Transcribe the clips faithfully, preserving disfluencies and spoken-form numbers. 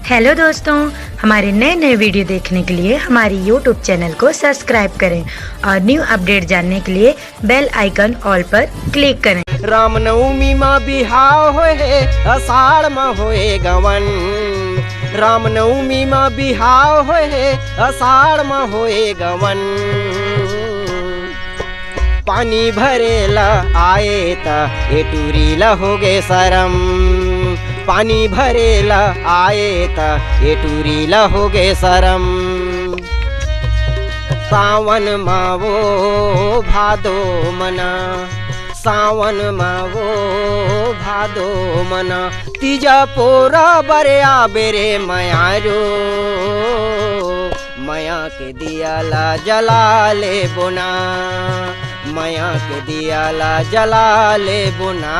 Hello दोस्तों, हमारे नए नए वीडियो देखने के लिए हमारी यूट्यूब चैनल को सब्सक्राइब करें और न्यू अपडेट जानने के लिए बेल आइकन ऑल पर क्लिक करें। रामनवमी मा बिहाव होए हे, अषाढ़ मा होए गवन। रामनवमी मा बिहाव होए हे, अषाढ़ मा होए गवन। पानी भरे ला आए त ए टूरी ला होगे सरम। पानी भरे ला आए त ए टूरी ला होगे सरम। सावन मा वो भादो मना, सावन मा वो भादो मना, तीजा पोरा बरे आबे रे मयारो। मया के दिया ला जला ले बोना, मया के दिया ला जला ले बोना।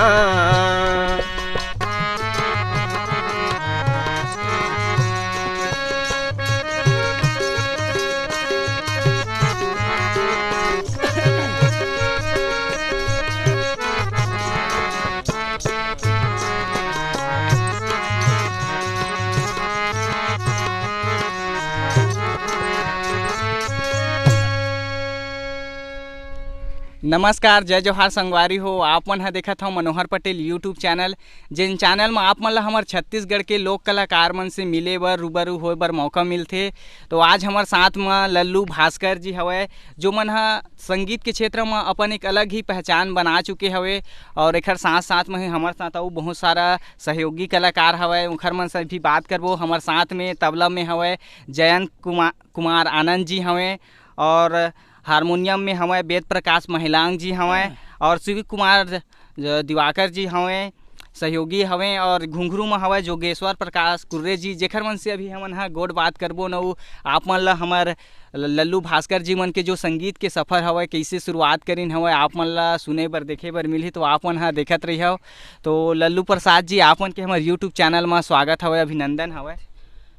नमस्कार, जय जोहार संगवारी हो। आप मन ह देखत हव मनोहर पटेल YouTube चैनल, जेन चैनल म आप मन ल हमर छत्तीसगढ़ के लोक कलाकार मन से मिले बर, रूबरू होए बर मौका मिलथे। तो आज हमर साथ म लल्लू भास्कर जी हवय, जो मन ह संगीत के क्षेत्र म अपन एक अलग ही पहचान बना चुके हवे और एखर साथ-साथ म ही हमर साथ अउ बहुत सारा सहयोगी कलाकार हवय, उंखर मन से भी बात करबो। हमर साथ में तबला में हवय जयंत कुमार, कुमार आनंद जी हवय और हारमोनियम में हवय वेद प्रकाश महिलांग जी हवय और शिव कुमार ज-, दिवाकर जी हवय, सहयोगी हवय और घुंघरू म हवय जोगेश्वर प्रकाश कुर्रे जी, जेखर मन से अभी हमन ह गोठ बात करबो न, उ आप मन ल हमर ल-, लल्लू भास्कर जी मन के जो संगीत के सफर हवय, कइसे शुरुआत करिन हवय, आप मन ल सुने बर, देखे बर मिलही। तो आप मन ह देखत रहिहव। तो लल्लू प्रसाद जी, आप मन के हमर YouTube चैनल म स्वागत हवय, अभिनंदन हवय।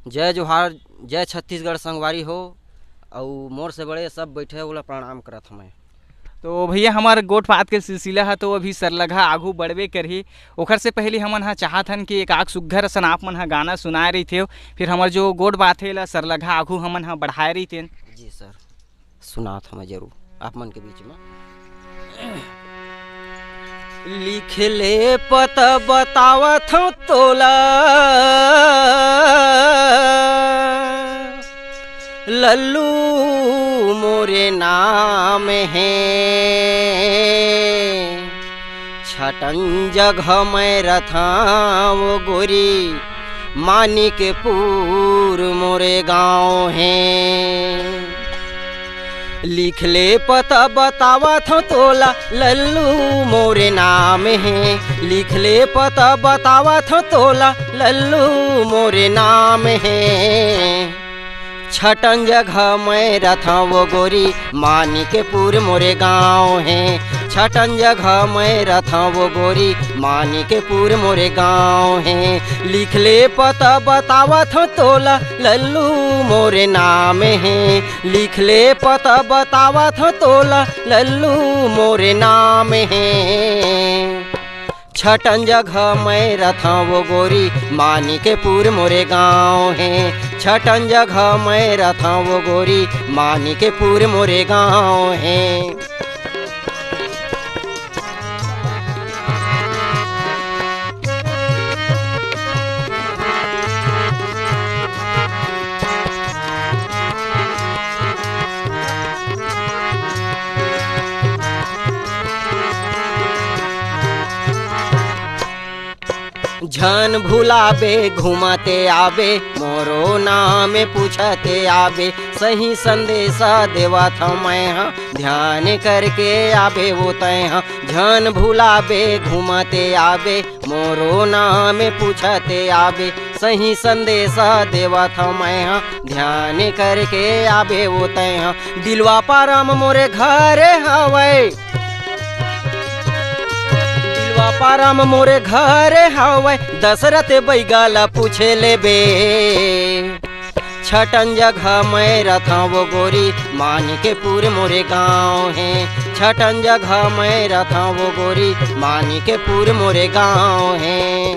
जय जोहार, जय छत्तीसगढ़ संगवारी हो, अउ मोर से बड़े सब बइठे ओला प्रणाम करत हवं। तो भैया, हमर गोठ बात के सिलसिला ह तो अभी सरलघा आघू बढ़बे करही। ओखर से पहले हमन ह चाहत हन कि एक आख सुग्घर असन आप मन ह गाना सुनाए रहिथेव, फिर हमर जो गोठ बात हे, एला सरलघा आघू हमन ह बढ़ाए रहिथेन। जी सर, सुनात हवं जरूर आप मन के बीच में। लिख ले पता बतावत हूँ तोला, लल्लू मोरे नाम हे। छटन जगह मैं रथां वो गोरी, मानिकपुर मोरे गांव हे। लिख ले पता बतावत हूँ तोला, लल्लू मोरे नाम हे। लिख ले पता बतावत हूँ तोला, लल्लू मोरे नाम हे। छटन जगह मैं रथां वो गोरी, मानिकपुर मोरे गांव हे। छटन जगह मैं रथां वो गोरी, मानिकपुर मोरे गांव हे। लिख ले पता बतावत हूँ तोला, लल्लू मोरे नाम हे। लिख ले पता बतावत हूँ तोला, लल्लू मोरे नाम हे। छटन जगह मैं रथां वो गोरी, मानिकपुर मोरे गांव हे। छटन जगह मैं रथां वो गोरी, मानिकपुर मोरे गांव हे। झन भुलाबे, घूमते आबे, मोरो नाम पूछते आबे। सही संदेशा देवत हवं मैं ह, ध्यान करके आबे वो तैं ह। झन भुलाबे, घूमते आबे, मोरो नाम पूछते आबे। सही संदेशा देवत हवं मैं ह, ध्यान करके आबे वो तैं ह। दिलवा पारम मोरे घर हवय, दिलवा पारम मोरे घर हवय, दशरथ बैगा ला पूछे लेबे। छटन जगह मैं रथां वो गोरी, मानिकपुर मोरे गांव हे। छटन जगह मैं रथां वो गोरी, मानिकपुर मोरे गांव हे।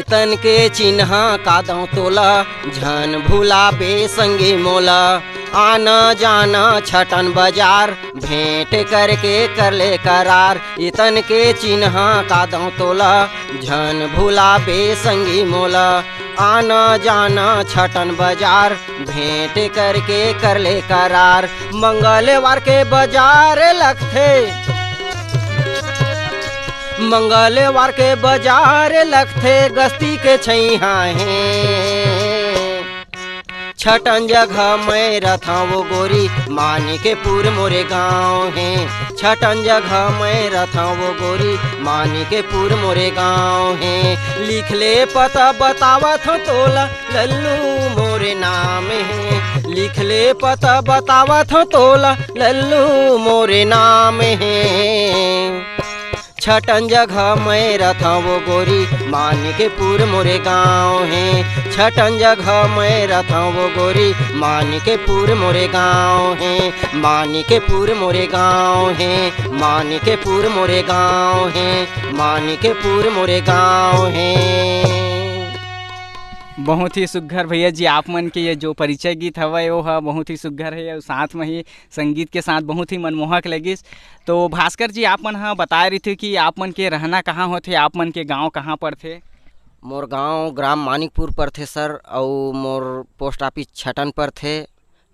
तन के चिन्हा का दंव तोला, झन भुलाबे संगी मोला। आना जाना छटन बजार, भेंट करके कर ले करार। इतन के चिन्हा का दंव तोला, झन भुलाबे संगी मोला। आना जाना छटन बजार, भेंट करके कर ले करार। मंगलवार के बजार लगथे, मंगलवार के बजार लगथे, गस्ती के छैहा हे। छटन जगह मैं रथंव वो गोरी, मानिकपुर मोरे गांव हे। छटन जगह मैं रथंव वो गोरी, मानिकपुर मोरे गांव हे। लिख ले पता बतावत हंव तोला, लल्लू मोरे नाम हे। लिख ले पता बतावत हंव तोला, लल्लू मोरे नाम हे। छटन जगह मैं रथंव वो गोरी, मानिकपुर मोरे गांव हे। छटन जगह मैं रथंव वो गोरी, मानिकपुर मोरे गांव हे। मानिकपुर मोरे गांव हे, मानिकपुर मोरे गांव हे, मानिकपुर मोरे गांव हे। बहुत ही सुग्घर भैया जी, आप मन के ये जो परिचय गीत हवय, वो ह बहुत ही सुग्घर हे, अउ साथ में ही संगीत के साथ बहुत ही मनमोहक लगिस। तो भास्कर जी, आप मन ह बताए रहिथे कि आप मन के रहना कहाँ होथे, आप मन के गांव कहाँ पड़थे? मोर गांव ग्राम मानिकपुर पड़थे सर, अउ मोर पोस्ट ऑफिस छटन पड़थे,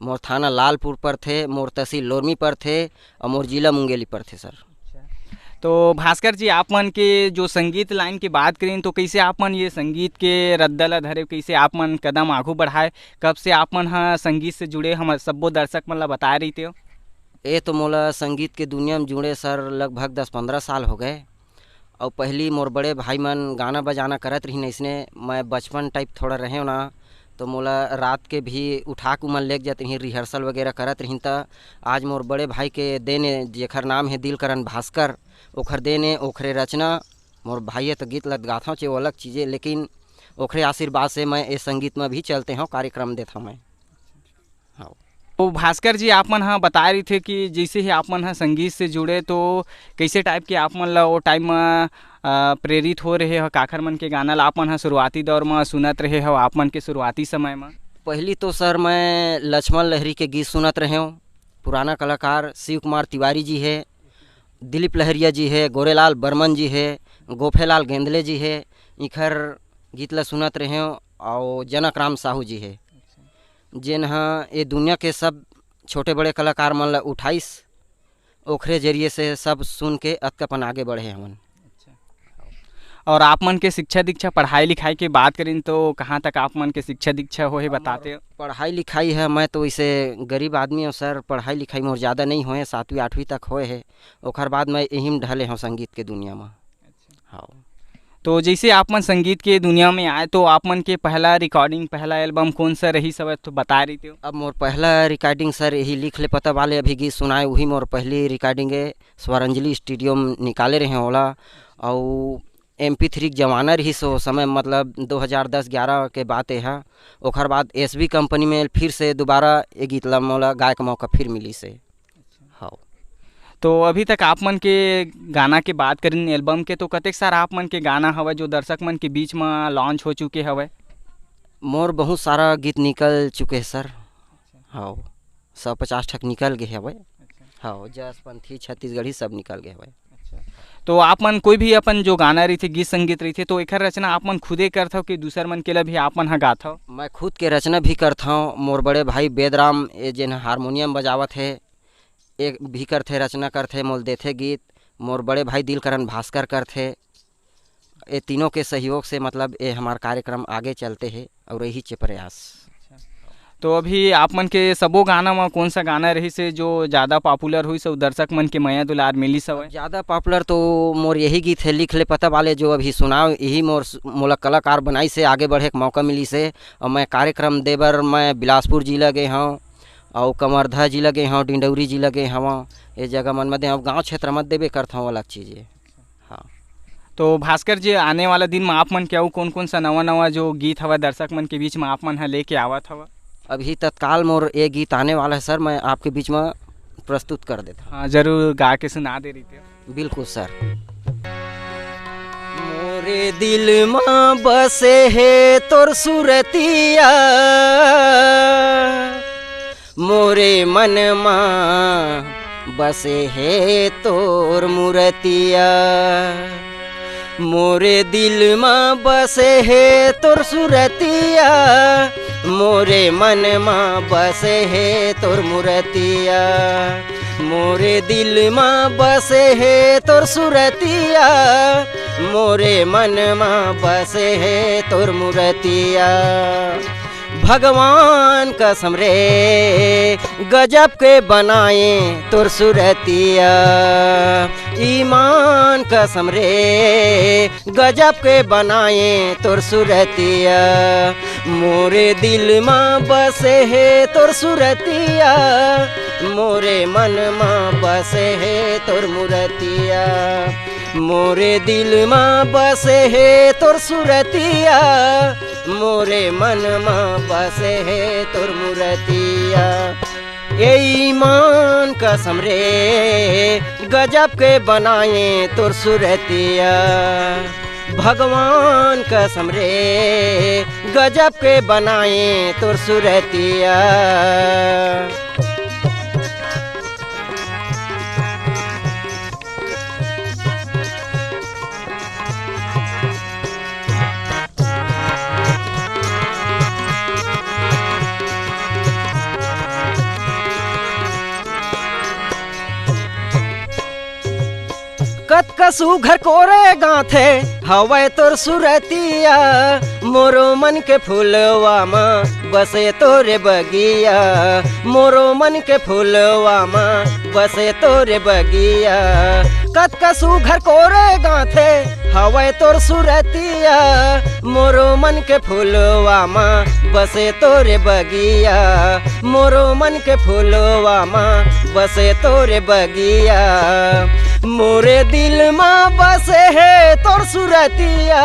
मोर थाना लालपुर पड़थे, मोर तहसील लोरमी पड़थे, अउ मोर जिला मुंगेली पड़थे सर। तो भास्कर जी, आप मन के जो संगीत लाइन की बात करें, तो कैसे आप मन ये संगीत के रद्दा ला धरे, कैसे आप मन कदम आगू बढ़ाए, कब से आप मन ह संगीत से जुड़े, हम सब्बो दर्शक मन ला बताए रहिते हो? ए तो मोला संगीत के दुनिया में जुड़े सर लगभग दस पंद्रह साल हो गए। अउ पहली मोर बड़े भाई मन गाना बजाना करत रहिन, अइसने मैं बचपन टाइप थोड़ा रहेंव ना, तो मोला रात के भी उठा के उमन लेके जात रहिन, रिहर्सल वगैरह करत रहिन। त आज मोर बड़े भाई के देन ए, जेखर नाम हे दिलकरण भास्कर, ओखर देन ए, ओखरे रचना। मोर भाई हे तो गीत लत गाथव चे वो अलग चीज़ ए, लेकिन ओखरे आशीर्वाद से मैं ए संगीत में भी चलते हव, कार्यक्रम देथव मैं। हाँ। तो भास्कर जी, आप मन ह बताए रहिथे कि जैसे ही आप मन ह संगीत से जुड़े, तो कैसे टाइप के आप मन ला वो टाइम म, अ, प्रेरित हो रहे हो, काखर मन के गाना ला आप मन ह शुरुआती दौर म सुनत रहे हो, आप मन के शुरुआती समय म? पहली तो सर, मैं लक्ष्मण लहरी के गीत सुनत रहे हूँ, पुराना कलाकार शिव कुमार तिवारी जी है, दिलीप लहरिया जी है, गोरेलाल बर्मन जी है, गोफेलाल गेंदले जी है, इखर गीत ला सुनत रहे हूँ, और जनक राम साहू जी है, जेन ह ए दुनिया के सब छोटे बड़े कलाकार मन ला उठाइस, ओखरे जरिए से सब सुन के अतका अपन आगे बढ़े हवन। अच्छा। और आप मन के शिक्षा दीक्षा, पढ़ाई लिखाई के बात करें, तो कहाँ तक आप मन के शिक्षा दीक्षा होहे, बताते हो? पढ़ाई लिखाई है, मैं तो इसे गरीब आदमी हूँ सर, पढ़ाई लिखाई मोर ज़्यादा नहीं होए, सातवीं आठवीं तक होए है, ओखर बाद मैं यही में ढले हूँ संगीत के दुनिया में। अच्छा। हाँ। तो जैसे आप मन संगीत के दुनिया में आए, तो आप मन के पहला रिकॉर्डिंग, पहला एल्बम कौन सा रहिस हवय, तो बता रहिते हो? अब मोर पहला रिकॉर्डिंग सर यही लिख ले पता वाले अभी गीत सुनाए, वही मोर पहली रिकॉर्डिंग है, स्वरांजलि स्टूडियो में निकाले रहे ओला। और एम पी थ्री के जमाना रहिस ओ समय, मतलब दो हज़ार दस ग्यारह के बात है। ओखर बाद एस बी कंपनी में फिर से दोबारा ये गीत ला मोला गायक मौका फिर मिली से। हाँ। तो अभी तक आप मन के गाना के बात करें, एल्बम के, तो कतेक सारा आप मन के गाना हवय जो दर्शक मन के बीच में लॉन्च हो चुके हवय? मोर बहुत सारा गीत निकल चुके हैं सर। हाँ, सौ पचास ठक निकल गए हवय। अच्छा। हाँ, जसपंथी, छत्तीसगढ़ी सब निकल गए हवय। अच्छा। तो आप मन कोई भी अपन जो गाना रहिथे, गीत संगीत रहिथे, तो एखर रचना आप मन खुदे करथव कि दूसर मन के ला भी आप मन ह गाथव? मैं खुद के रचना भी करथव। मोर बड़े भाई बेदराम, ये जेन हारमोनियम बजावत हे, एक भी करथे, रचना करथे, मोल देथे गीत। मोर बड़े भाई दिलकरण भास्कर करथे। ये तीनों के सहयोग से, मतलब, ये हमार कार्यक्रम आगे चलते हे और यही चे प्रयास। अच्छा। तो अभी आप मन के सबो गाना म कौन सा गाना रहिस हे जो ज़्यादा पॉपुलर होइस अउ दर्शक मन के मया दुलार मिलिस हवय? ज़्यादा पॉपुलर तो मोर यही गीत है, लिख ले पता वाले, जो अभी सुनाव, यही मोर, मोला कलाकार बनाइस हे, आगे बढ़े के मौका मिलिस हे। और मैं कार्यक्रम देबर मैं बिलासपुर जिला गे हूँ, और कवर्धा जिला गे हव, डिंडौरी जिला गे हव, ये जगह मन म दे, अब गाँव क्षेत्र म देबे करथव अलग चीज ये। हाँ। तो भास्कर जी, आने वाला दिन म आप मन के अउ कौन-कौन सा नवा-नवा जो गीत हवय दर्शक मन के बीच म आप मन ह लेके आवत हव? अभी तत्काल मोर ये गीत आने वाला है सर, मैं आपके बीच में प्रस्तुत कर देता हूँ। हाँ, जरूर गा के सुना दे रहिते हो। बिल्कुल सर। रे दिल मा बसे हे तोर सुरतिया, मोरे मन मा बसे हे तोर मुरतिया। मोरे दिल मा बसे हे तोर सुरतिया, मोरे मन मा बसे हे तोर मुरतिया। मोरे दिल मा बसे हे तोर सुरतिया, मोरे मन मा बसे हे तोर मुरतिया। भगवान कसम रे, गजब के बनाए तोर सुरतिया। ईमान कसम रे, गजब के बनाए तोर सुरतिया। मोरे दिल मा बसे हे तोर सुरतिया, मोरे मन मा बसे हे तोर मुरतिया। मोरे दिल मा बसे हे तोर सुरतिया, मोरे मन मा बसे हे तोर मुरतिया। ए ईमान कसम रे, गजब के बनाए तोर सुरतिया। भगवान कसम रे, गजब के बनाए तोर सुरतिया। कतका सुघर कोरे गाथे हवय तोर सुरतिया, मोरो मन के फुलवा मा बसे तोरे बगिया, मोरो मन के फुलवा मा बसे तोरे बगिया। कतका सुघर कोरे गाथे हवय तोर सुरतिया, मोरो मन के फुलवा मा बसे तोरे बगिया, मोरो मन के फुलवा मा बसे तोरे बगिया। मोरे दिल मा बसे हे तोर सुरतिया,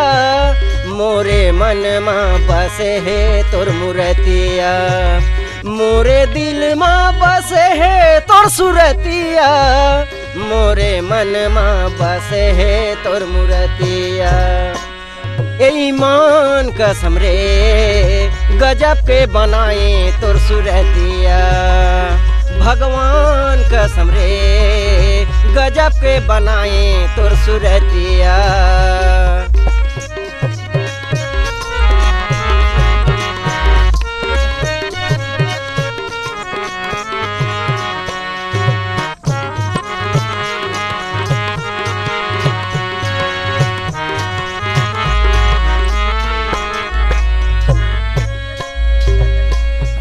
मोरे मन मा बसे हे तोर मुरतिया। मोरे दिल मा बसे हे तोर सुरतिया, मोरे मन मा बसे हे तोर मुरतिया। ए ईमान कसम रे, गजब के बनाए तोर सुरतिया। भगवान कसम रे, गजब के बनाए तोर सुरतिया।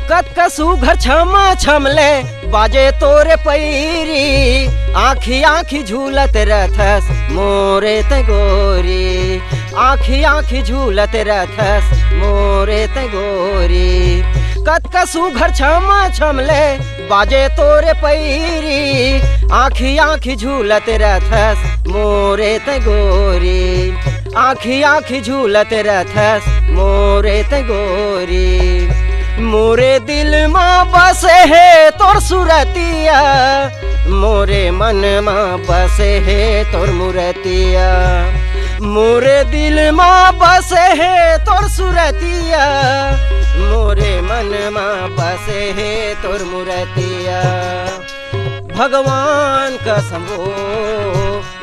कतका सुघर छमा छम ले बाजे तोरे पैरी, आँखी आँखी झूलत रथस मोरे तैं गोरी, आँखी आँखी झूलत रथस मोरे तैं गोरी। कतका सुघर छमा छम ले बाजे तोरे पैरी, आँखी आँखी झूलत रथस मोरे तैं गोरी, आँखी आँखी झूलत रथस मोरे तैं गोरी। मोरे दिल मा बसे हे तोर सुरतिया, मोरे मन मा बसे हे तोर मुरतिया। मोरे दिल मा बसे हे तोर सुरतिया, मोरे मन मा बसे हे तोर मुरतिया। भगवान कसम वो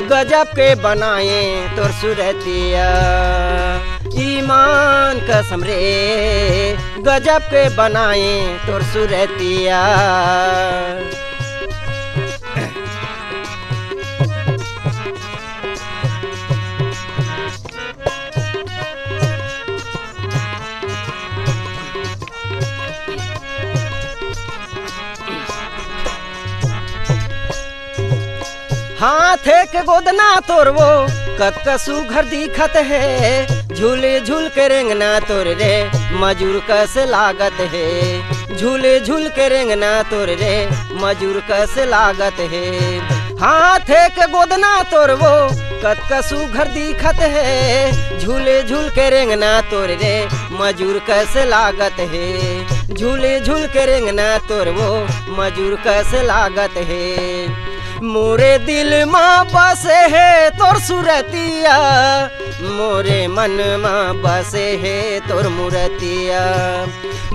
गजब के बनाए तोर सुरतिया। ईमान कसम रे, गजब के बनाए तोर सुरतिया। हाथे के गोदना तोर वो कतका सुघर दिखत हे, झूले झूल के रेंगना तोर रे मजूर कस लागत हे, झूले झूल के रेंगना तोर रे मजूर कस लागत हे। हाथे के गोदना तोर वो कतका सुघर दिखत हे, झूले झूल के रेंगना तोर रे मजूर कस लागत हे, झूले झूल के रेंगना तोर वो मजूर कस लागत हे। मोरे दिल मा बसे हे तोर सुरतिया, मोरे मन मा बसे हे तोर मुरतिया।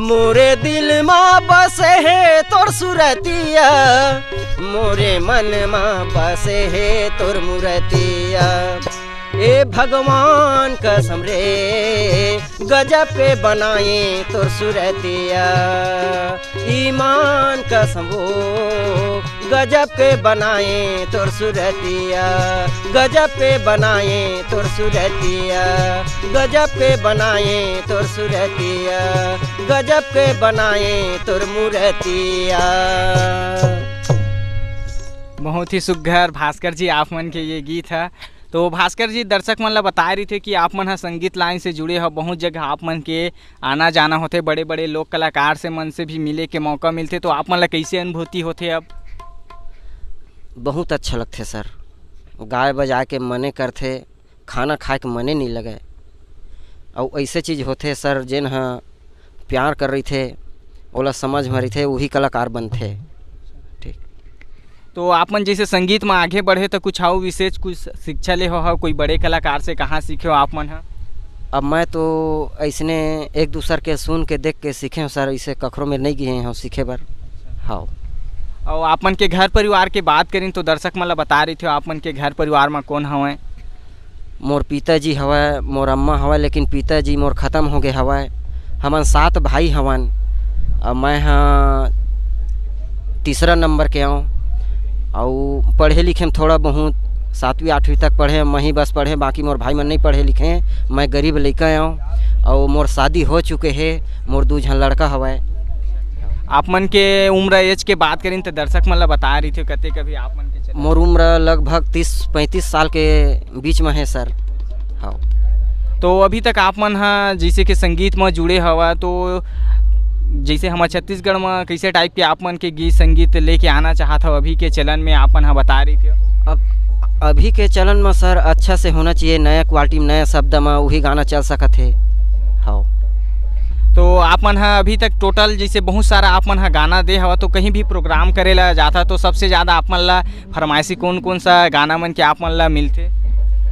मोरे दिल मा बसे हे तोर सुरतिया, मोरे मन मा बसे हे तोर मुरतिया। ए भगवान कसम रे, गजब के बनाए तोर सुरतिया। ईमान कसम वो, गजब के बनाए तोर सुरतिया, गजब के बनाए तोर सुरतिया, गजब के बनाए तोर सुरतिया, गजब के बनाए तोर मूरतिया। बहुत ही सुघर भास्कर जी, आप मन के ये गीत है। तो भास्कर जी, दर्शक मन ला बताए रहिथे कि आप मन ह संगीत लाइन से जुड़े हो, बहुत जगह आप मन के आना जाना होथे, बड़े बड़े लोक कलाकार से मन से भी मिले के मौका मिलथे, तो आप मन ला कैसे अनुभूति होथे अब? बहुत अच्छा लगथे सर, गाय बजा के मने करथे, खाना खाए के मने नहीं लगे। अउ ऐसे चीज होथे सर, जेन ह प्यार कर रहिथे, ओला समझ म रहिथे, उही कलाकार बनथे। ठीक। तो आप मन जैसे संगीत में आगे बढ़े, तो कुछ आओ विशेष कुछ शिक्षा ले हो, हो कोई बड़े कलाकार से, कहाँ सीखे हो आप मन ह? अब मैं तो ऐसने एक दूसर के सुन के, देख के सीखे हूँ सर, इसे कखरो में नहीं गए हूँ सीखे बर। हाँ। और आप मन के घर परिवार के बात करें, तो दर्शक मन ला बता रही थे, आप मन के घर परिवार में कौन हवय? मोर पिताजी हवय, मोर अम्मा हवय, लेकिन पिताजी मोर खत्म हो गए हवय। हमन सात भाई हवन। अब मैं ह तीसरा नंबर के आऊँ। अउ पढ़े लिखे में थोड़ा बहुत, सातवीं आठवीं तक पढ़े, मैं ही बस पढ़े, बाकी मोर भाई मन नहीं पढ़े लिखे। मैं गरीब लइका आऊँ। अउ मोर शादी हो चुके हे, मोर दू झन लड़का हवय। आप मन के उम्र एज के बात करिन, तो दर्शक मन ला बता रही थे, कते कभी आप मन के चले? मोर उम्र लगभग तीस पैंतीस साल के बीच में है सर। हाँ। तो अभी तक आप मन ह जैसे कि संगीत में जुड़े हवा, तो जैसे हमारे छत्तीसगढ़ में कैसे टाइप के आप मन के गीत संगीत लेके आना चाहत हो, अभी के चलन में आप मन ह बता रही थे? अब अभी के चलन में सर, अच्छा से होना चाहिए, नया क्वालिटी में, नया शब्द में वही गाना चल सकत है। हाँ। तो आप मन ह अभी तक टोटल जैसे बहुत सारा आप मन ह गाना दे हवा, तो कहीं भी प्रोग्राम करे ला जाता, तो सबसे ज्यादा आप मन ला फरमाइशी कौन कौन सा गाना मन के आप मन ला मिलथे?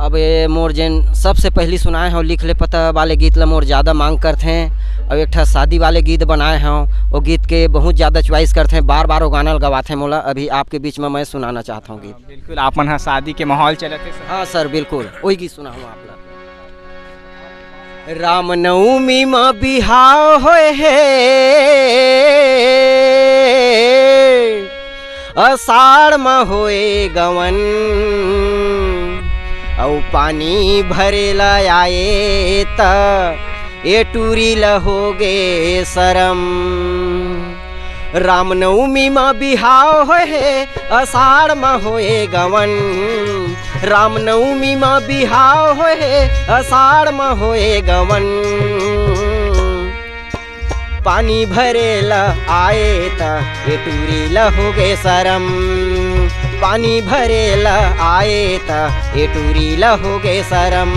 अब ये मोर जेन सबसे पहली सुनाए हो, लिख ले पता वाले गीत ला मोर ज्यादा मांग करथे। अब एक ठा शादी वाले गीत बनाए हो, वो गीत के बहुत ज्यादा चॉइस करथे, बार बार वो गाना गवाथे मोला। अभी आपके बीच में मैं सुनाना चाहता हूँ गीत। बिल्कुल, आप मन ह शादी के माहौल चलत हे सर। हाँ सर, बिल्कुल वही गीत सुनाहूँ आप ला। रामनवमी म बिहाव होए हे, अषाढ़ म होए गवन, अउ पानी भरे ल आए त ए टूरी ल होगे सरम। रामनवमी म बिहाव होए हे, अषाढ़ म होए गवन। रामनवमी म बिहाव होए हे, अषाढ़ म होए गवन। पानी भरे ल आए त ए टूरी ल होगे सरम। पानी भरे ल आए त ए टूरी ल होगे सरम।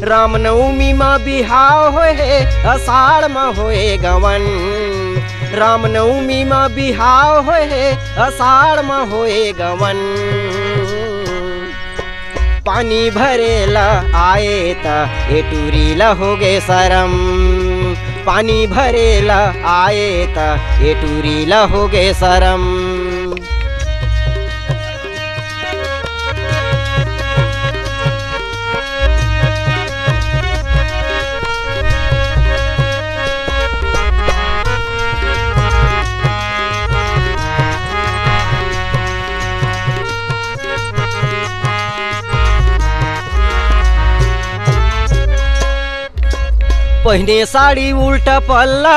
रामनवमी म बिहाव होए हे, अषाढ़ म होए गवन। रामनवमी म बिहाव होए हे, अषाढ़ म होए गवन। पानी भरे ल आए त ए टूरी ल होगे सरम। पानी भरे ल आए त ए टूरी ल होगे सरम। पहिने साड़ी उल्टा पल्ला,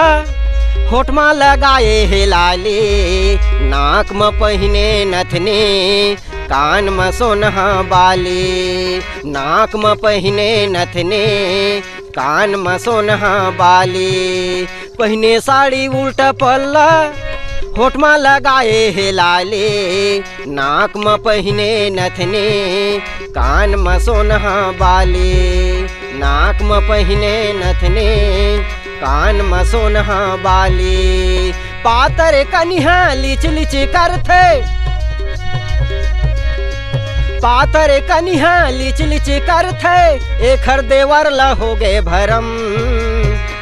होठ म लगाए हे लाली, नाक म पहिने नथनी, कान म सोनहा बाली, नाक म पहिने नथनी, कान म सोनहा बाली। पहिने साड़ी उल्टा पल्ला, होठ म लगाए हे लाली, नाक म पहिने नथनी, कान म सोनहा बाली, नाक म पहिने नथनी, कान म सोनहा बाली। पातर कनिहा लिच लिच करथे, पातर कनिहा लिच लिच करथे, एखर देवर ल होगे भरम।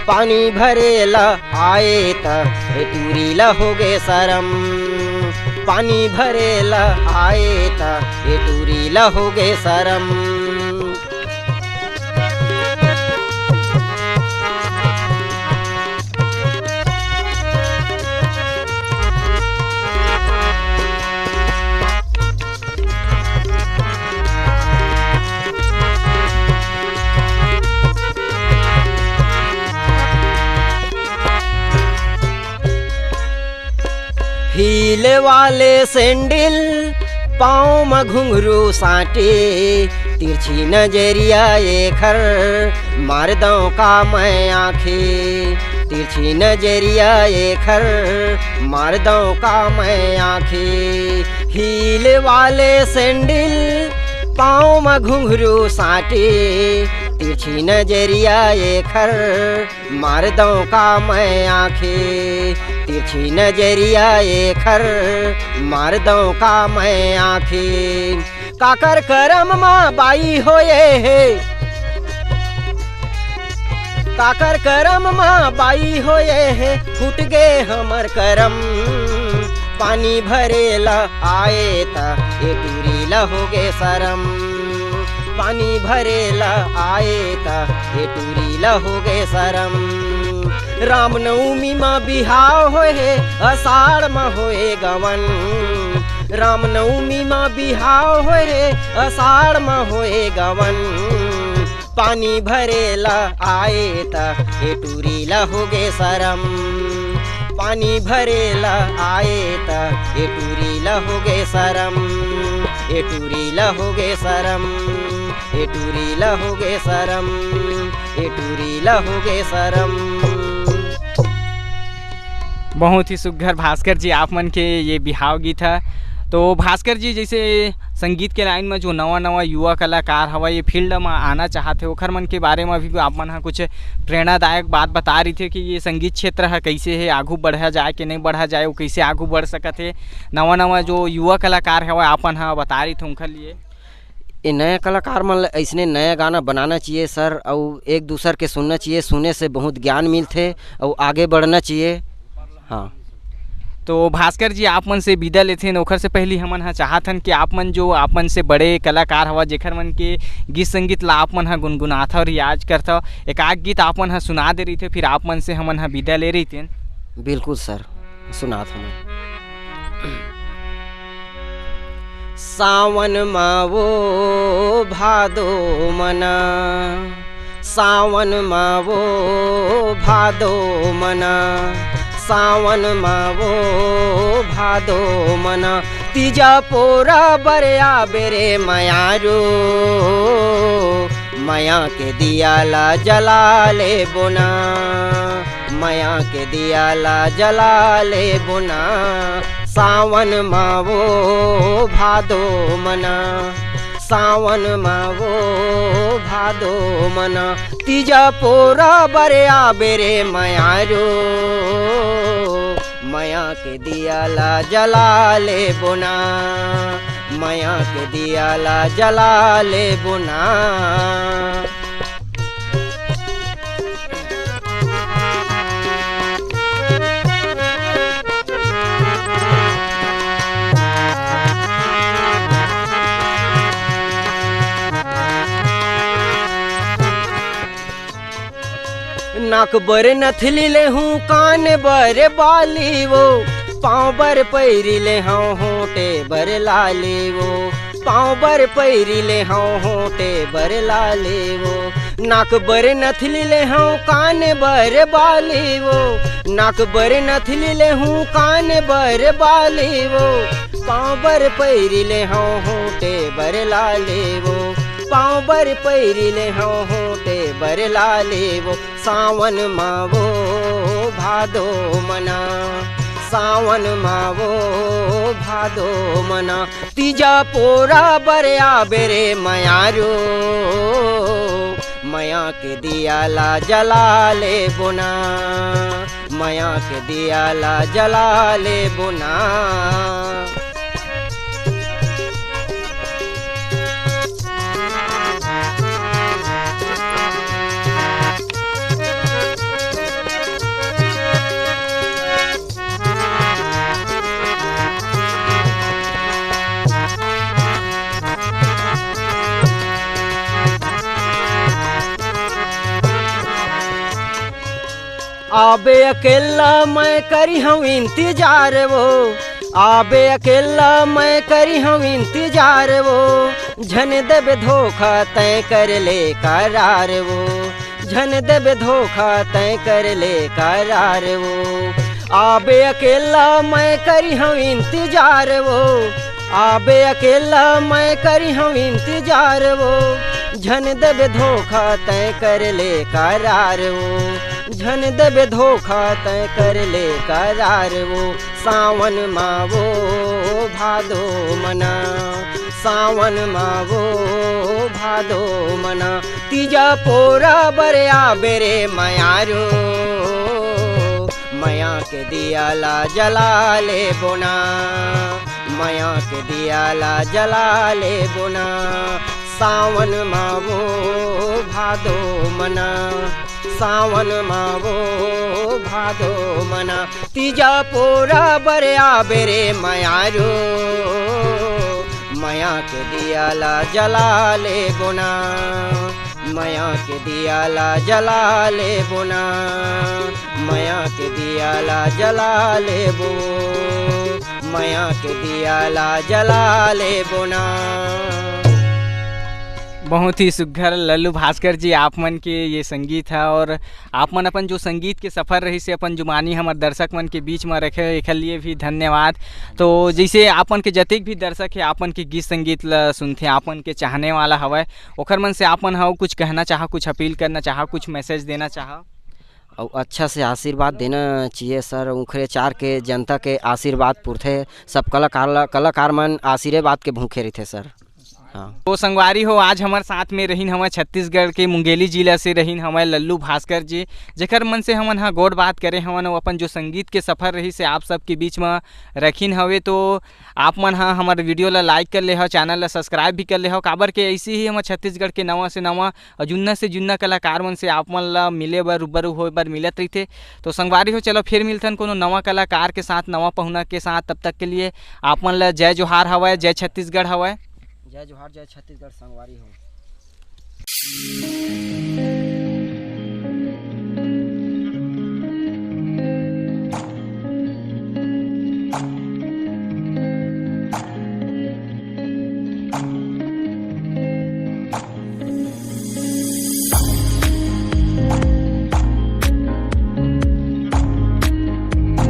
पानी भरे ल आए त ए टूरी ल होगे सरम। पानी भरे ल आए त ए टूरी ल होगे सरम। हील वाले सैंडल, पाँव म घुंघरू साटे, तिरछी नजरिया एखर, मार दंव का मैं आँखी। तिरछी नजरिया एखर, मार दंव का मैं आँखी। हील वाले सैंडल, पाँव म घुंघरू साटे, तिरछी नजरिया एखर, मार दंव का मैं आँखी। तिरछी नजरिया एखर, मार दंव का मैं आँखी। काकर करम म बाई होए हे, काकर करम म बाई होए हे, फूट गे हमर करम। पानी भरे ल आए त ए टूरी ल होगे सरम। पानी भरे ल आए त ए टूरी ल होगे सरम। रामनवमी म बिहाव होए हे, अषाढ़ म होए गवन। रामनवमी म बिहाव होए हे, अषाढ़ म होए गवन। पानी भरे ल आए त ए टूरी ल होगे सरम। पानी भरे ल आए त ए टूरी ल होगे सरम। ए टूरी ल होगे सरम। ए टूरी ल होगे सरम। ए टूरी ल होगे सरम। बहुत ही सुघर भास्कर जी, आप मन के ये बिहाव गीत ह। तो भास्कर जी, जैसे संगीत के लाइन में जो नवा नवा युवा कलाकार हवय, ये फील्ड में आना चाहत हे, ओखर मन के बारे में भी आप मन ह कुछ प्रेरणादायक बात बता रही थे कि ये संगीत क्षेत्र ह कैसे हे, आगू बढ़ा जाए कि नहीं बढ़ा जाए, वो कैसे आगू बढ़ सकत हे। नवा नवा जो युवा कलाकार हवय, आप मन ह बता रही थे उनकर लिए। ये नया कलाकार मन ल अइसने नया गाना बनाना चाहिए सर, अउ एक दूसर के सुनना चाहिए। सुने से बहुत ज्ञान मिलथे अउ आगे बढ़ना चाहिए। हाँ। तो भास्कर जी, आप मन से विदा लेथेन, ओखर से पहली हमन ह चाहत हन कि आप मन जो आप मन से बड़े कलाकार हवा, जेखर मन के गीत संगीत ला आप मन ह गुनगुनाथव, रियाज करथव, एक आध गीत आप मन ह सुना दे रहिथे, फिर आप मन से हमन ह विदा ले रहितेन। बिल्कुल सर, सुनात हवं। सावन मा वो भादो मना, सावन मा वो भादो मना, सावन मा वो भादो मना, तीजा पोरा बरया बेरे मयारू, मया के दिया ला जला ले बोना, मया के दिया ला जला ले बोना, सावन मा वो भादो मना, सावन मा वो भादो मना, तीजा पोरा बरया बेरे मयारू, मया के दिया ला जला ले बोना, मया के दिया ला जला ले बोना। नाक बर नथली ले हूँ, कान बर बाली वो, पाँव बर पैरी ले हूँ, होंटे बर लाली वो, पाँव बर पैरी ले हूँ, होंटे बर लाली वो। नाक बर नथली ले हूँ, कान बर बाली वो, नाक बर नथली ले हूँ, कान बर बाली वो, पाँव बर पैरी ले हूँ, होंटे बर लाली वो, पाँव बर पैरी ले हूँ, होंटे बर लाली वो। सावन मा वो भादो मना, सावन मा वो भादो मना, तीजा पोरा बरया बेरे मयारू, मया के दिया ला जला ले बोना, मया के दिया ला जला ले बोना। आबे अकेला मैं करी हूँ इंतजार वो, आबे अकेला मैं करी हूँ इंतजार वो, झन देबे धोखा तय कर ले करार वो, झन देबे धोखा तय कर ले करार वो। आबे अकेला मैं करी हूँ इंतजार वो, आबे अकेला मैं करी हूँ इंतजार वो, झन देबे धोखा तय कर ले करार वो, झन देबे धोखा तय कर ले करार वो। सावन मा वो भादो मना, सावन मा वो भादो मना, तीजा पोरा बर आबे रे मयारू, मया के दिया ला जला ले बोना, मया के दिया ला जला ले बोना। सावन मा वो भादो मना, सावन मा वो भादो मना, तीजा पोरा बर आबे रे मयारू, मया के दिया ला जला ले बोना, मया के दिया ला जला ले बोना, मया के दिया ला जला ले बो, मया के दिया ला जला ले बोना। बहुत ही सुघर लल्लू भास्कर जी, आप मन के ये संगीत है और आप मन अपन जो संगीत के सफर रही से अपन जुबानी हमर दर्शक मन के बीच में रखे, एकर लिए भी धन्यवाद। तो जैसे आप मन के जतेक भी दर्शक है, आप मन के गीत संगीत ल सुनथे, आप मन के चाहने वाला हवय, ओखर मन से आप मन ह कुछ कहना चाह, कुछ अपील करना चाह, कुछ मैसेज देना चाह? और अच्छा से आशीर्वाद देना चाहिए सर, उखरे चार के जनता के आशीर्वाद पुरथे, सब कलाकार ला, कलाकार मन आशीर्वाद के भूखे रहिथे सर। हाँ। तो संगवारी हो, आज हमर साथ में रहिन हवय छत्तीसगढ़ के मुंगेली जिला से रहिन हवय लल्लू भास्कर जी, जेकर मन से हमन ह गोठ बात करे हवन, वो अपन जो संगीत के सफर रही से आप सबके बीच में रखिन हवे। तो आप मन ह हमर वीडियो ला लाइक कर ले हव, चैनल ला सब्सक्राइब भी कर ले हव, काबर के ऐसे ही हमर छत्तीसगढ़ के नवा से नवा और जुन्ना से जुन्ना कलाकार मन से आप मन ला मिले बर, रूबरू होए बर मिलत रहिथे। तो संगवारी हो, चलो फिर मिलथन कोनो नवा कलाकार के साथ, नवा पहुना के साथ। तब तक के लिए आप मन ला जय जोहार हवय, जय छत्तीसगढ़ हवय। जय जोहार, जय छत्तीसगढ़ संगवारी हो।